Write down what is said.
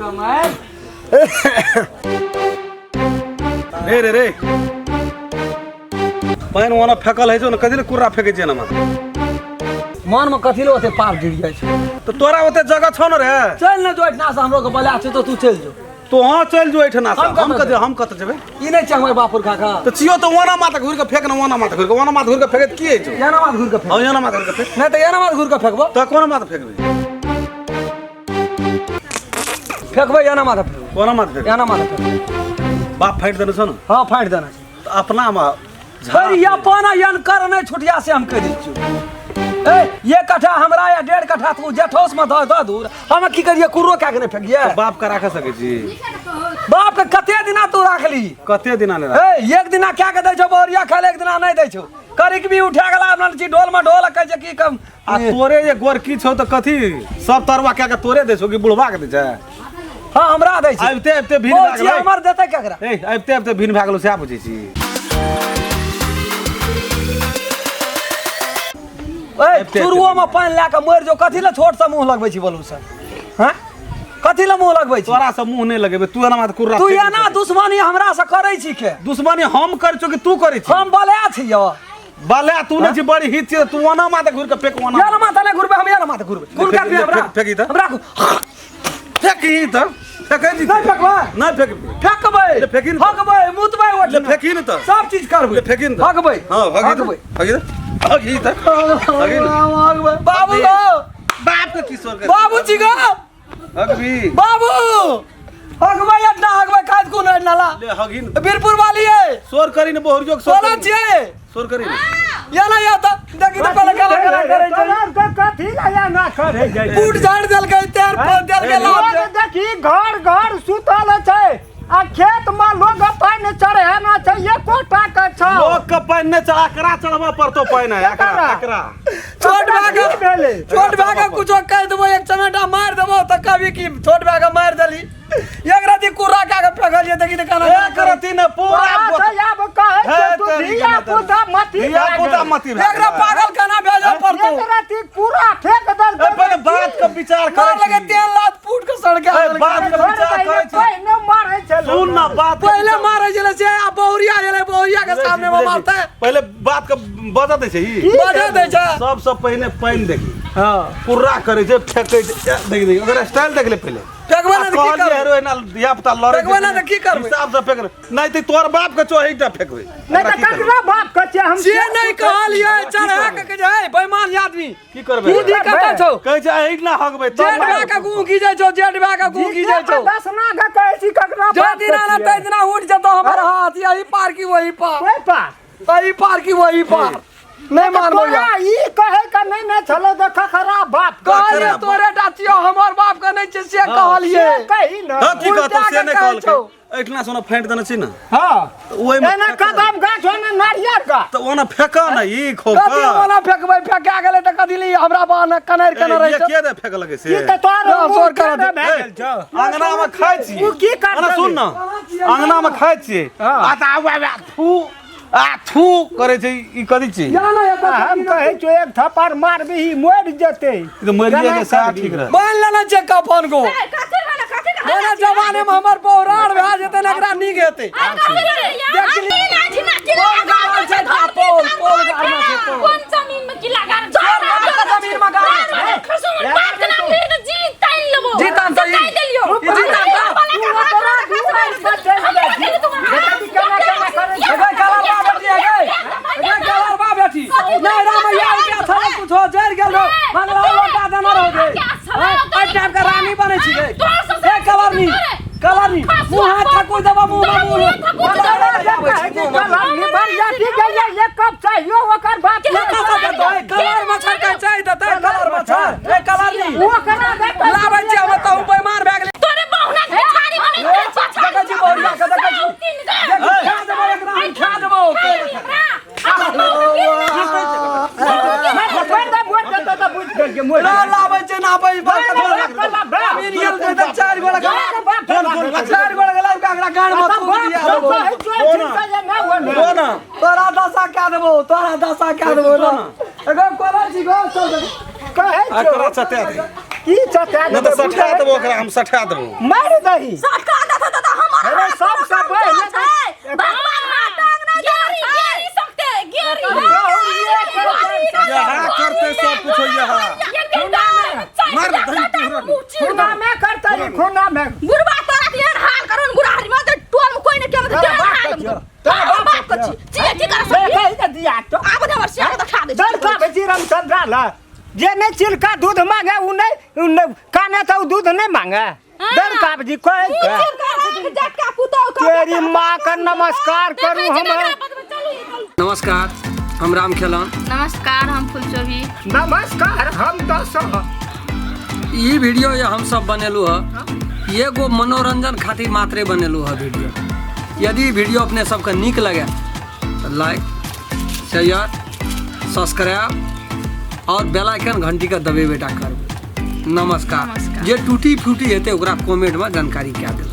कमाए। रे रे रे, पानि ओना फेकल है छौ ने, कथी ले कुर्रा फेकै छियै एनामे? मन में कथी ले ओते पाप जुड़ि जाइ छै? तऽ तोरा ओते जगह छौ ने रे। चल ने जो, एहिठिना से हमरो के बला छै तऽ तू चलि जो। तो वहाँ चलि जो एहिठिना से। हम हम कतऽ कतऽ, हम कतऽ जेबै? ई नहि छै हमर बाप पुरखा का। तऽ छियौ तऽ ओना माथा घुरि कऽ फेक ने, ओना माथा घुरि कऽ, ओना माथा घुरि कऽ फेकैत की होइ छौ? एना माथ घुरि कऽ फेक। हँ, एना माथा घुरि कऽ फेक। नहि तऽ एना माथ घुरि कऽ फेकबो। तऽ कोना माथा फेकबै? फेकबै, एना माथा फेकबै। कोना माथा फेकबै? एना माथा फेकबै। बाप फाटि देने छौ ने? हँ, फाटि देने छै। तऽ अपना मे फिर ये अपन यनकर नहि छुटिया से हम कहि दै छियौ। ए, एक कट्ठा हमरा या 1.5 कट्ठा तू जेठौस में दऽ दऽ दूर, हम की करिए? कुर्रो कए के नहि फेकिए? बाप के राख सकै छी? बाप के कते दिना तू राखली? कते दिना ने? ए, एक दिना कए के दै छौ बहुरिया खाय लए, एक दिना नहि दै छौ। करिक भी उठा गेला अपना छी ढोल में ढोल, कहै छै की कम। आ तोरे जे गोरकी छौ तऽ कथी सब तरुआ कए के तोरे दै छौ कि बुढ़वा के दै छै? हाँ, हमरा दै छै। आबिते आबिते भिन भए छियै गेलै। हमर देतै केकरा? ए, आबिते आबिते भिन भए गेलौ, सएह बुझै छी। ए, चुरुओ में पानि लए कऽ मरि जो। कथी लए छोट से मुँह लगबै छी बोलू से? हाँ, कथी लए मुँह लगबै छी? तोरा से मुंह नहि लगेबै। तू एना मात्र कुर्रा तू फेक एना दै। दुश्मनी हमरा से करै छी के? दुश्मनी हम करै छौ कि तू करै छी? हम बले छी यौ। बले तू नहि छी, बड़ी हित छी। तू ओना माथा घुरि के फेक ओना। एना माथा नहि घुरबै हम, एना माथा घुरबै। कोन फेक- करबै हमरा? फेक- फेकी तऽ। हमरा फेकही तऽ, फेकै छी। नहि फेकबै। नहि फेकबै। फेकबै। ले फेकी ने। हकबै, मुतबै ले ओठिना। फेकी ने तऽ। सब चीज करबै। ले फेकी ने तऽ। हकबै। हँ, हगी तऽ। हकबै। हगी तऽ, हगी तऽ, हगी ने। हकबै। बाबू गो। बाप के किशोर के। बाबूजी गो। हगबी। बाबू, हकबै एतना, हकबै खाइत कोन नाला। ले हगी ने। बीरपुर वाली है। शोर करी ने, बहुरियो के शोर बोला करी ने। छियै। शोर करी ने। या ना या तऽ देखी तऽ पहिले केना केना करै छै। तोरा के कथी लए ना करे जाइ? बूट झाड़ि देलकै, तेर पर देलकै लात। लोग देखी घर घर सुतल छै आ खेत में लोग पानि चढ़ेना छै, एकोटा के छौ। लोक के पानि नहि चढ़ा, एकरा चढ़बऽ पड़तौ पानि एकरा। केकरा? एकरा। छोट भए की के भेलै? छोट भए के कुछो कहि देबो, एक चमेटा मारि देबो तऽ कहबी कि छोट भए के मारि देली। एक राति कुर्रा कए के फेकलियै, देखी तऽ केना एक रत्ती ने पूरा तोरा से आब कहै हे छै तू तेरी धिया के पुता मती धिया भए पुता गेलै। मती भए एकरा गेलै। पागल केना भेजऽ पड़तौ? एक राति पूरा फेंक देलकै। ए, पहिले बात के विचार मार करै लगे छी। तेल लात फूट के सड़के। ए, बात के विचार करै छी। पहिने मारै छै लोक। सुन ना बात के पहिले विचार- मारै छलै से, आ बहुरिया गेलै, बहुरिया के सामने मे मारतै। पहिले बात के बजऽ दै छै ई। बजऽ दै छै। सबसँ पहिने पानि देखी। हँ। कुर्रा करै छै, फेकै छै। ए, देखी देखी ओकर स्टाइल देख ले पहिले। फेकबै ने तऽ की कहलियै करबै? हेरो एना धिया पुता लड़ै फेकबै ने तऽ की करबै? हिसाब से फेक, नहि तऽ तोहर बाप के चोही टा फेकबै। नहि ओकरा तऽ की करबै? ककरा बाप के छियै हम? से नहि कहलियै, चढ़ा के कहै छै, हे बेईमान आदमी। की करबै? बुद्धि कतऽ छौ? कहै छै एहि ना हगबै तब जेठ भए के गुँ घीजै छौ, जेठ भए के गुँ घीजै छौ। दसना के कहै छी ककरा जे बाप के दिना ने छियै? तै दिना उठि जेतौ हमर हाथ, यही पार की वही पार। ओहि पार। एही पार की वही पार, नहि मानबो। तोरा ई कहै के नहि ने छलौ जे ककरा बाप के। कहलियै तोरे टा छियौ, हमर बाप के नहि छै, से कहलियै। से कही ने। हँ, की कहतौ उल्टा से के नहि कहै कहलकै। छौ। एहिठिना सोना फाँटि देने छी ने? हँ। तऽ ओहिमे एना कदम गाछ ओने नारियर गाछ। तऽ ओना फेक ने ई खोप। कथी ओना फेकबै? फेका गेलै तऽ कथी ली हमरा बहन कनैर केने रहै ये छौ। के दे फेक लगे से? ई तऽ तोहर ना, मुँह शोर करा केने दे। भए गेल छौ। अंगना में खाइ छी। उ की करतै? अरे सुन ने, अंगना में खाइ छियै आ तऽ आउ आउ थू आ थू करै छै, ई कथी छी? या ना एतऽ। हम कहै छौ एक थप्पड़ मारबिही मरि जेतै। ई तऽ मरिए केना के सएह करबही? ठीक रहै। बान्हि लेने छै कफन को। ओना जमाने में हमर पौराण भए जेतै ने, एकरा नीक हेतै। पोल पोल गाड़ना छै, पोल। कोन जमीन में किला गाड़? जमीन में गाड़ छै। बाप के नाम ले जी ताइन लेबो। जीताम तऽ ई। ताइन देलियो। ई जीताम तऽ। अगे कलर बा बेटी, अगे अगे कलर बा बेटी। नहीं रामैया के छले कुछो जरि गेल रहो, मंगला लोटा देना रहो गे। एहि टाइम के रानी बनै छी गे। ए कलर नी, कलर नी, मुँह हाथ ठाकुर देबा, मुँह में मुँह। एक कप चाहियो ओकर बाप। कलर मच्छर के चाय देतै, कलर मच्छर। ए कलर नी। ओकरा लाबै छी हम तऽ बेमार भए गेलै। तोरे बहुना के छाड़ी बनै छै। देखै छी बहुरिया के, देखै छी। देखी, खा देबो एकरा, हम खा देबो। ना लाबै छै ना बै मिल गेल छै तऽ चारि गोड़ा, चारि गोड़ा गेला एकरा गाड़ में थूक दिया देबो। ना। तोरा दशा कए देबो, तोरा दशा कए देबो ना। एगो कोना छी गो, चल। कहै एकरा चते दे। की चटा नहि तऽ सठा देबो ओकरा, हम सठा देबो। मारि दही। सटका देता त हमर अरे हाथ सब कोनो सब काम पहिले छै। भगवान हाथ टांग नहि गेरी छै। गेरी सकते गेरी। यहाँ करते सब कुछ यहाँ। मार दही तोहरा। खुना में करतै, खुना में। बुढ़बा तोरा के एहन हाल करो ने बुढ़ारी में जे टोल में कोई नहीं के तोरा तेहन बाप हाल के छियौ। तोरा तोरा बाप बाप के के छी छी की कर से सकली कहि दे दिया तो। आब ने हमर सिया के देखा दे। दर का बेची रामचंद्रा ला जे नहीं चिलका दूध मांगे उ नहीं, उ नहीं काने तो उ दूध नहीं मांगे। दर का जी कोई जटका पुतौ के तेरी माँ का नमस्कार करू हम। नमस्कार, हम राम खेलन। नमस्कार, हम फुलचोभी। नमस्कार, हम दस। ई वीडियो ये हम सब बनेलू है, एगो मनोरंजन खातिर मात्रे बनेलू है वीडियो। यदि वीडियो अपने सबके नीक लगे तो लाइक, शेयर, सब्सक्राइब और बेल आइकन घंटी के दबेबे टा करबै। नमस्कार। नमस्कार। जे टूटी फूटी हेतै ओकरा कमेंट में जानकारी कए देबै।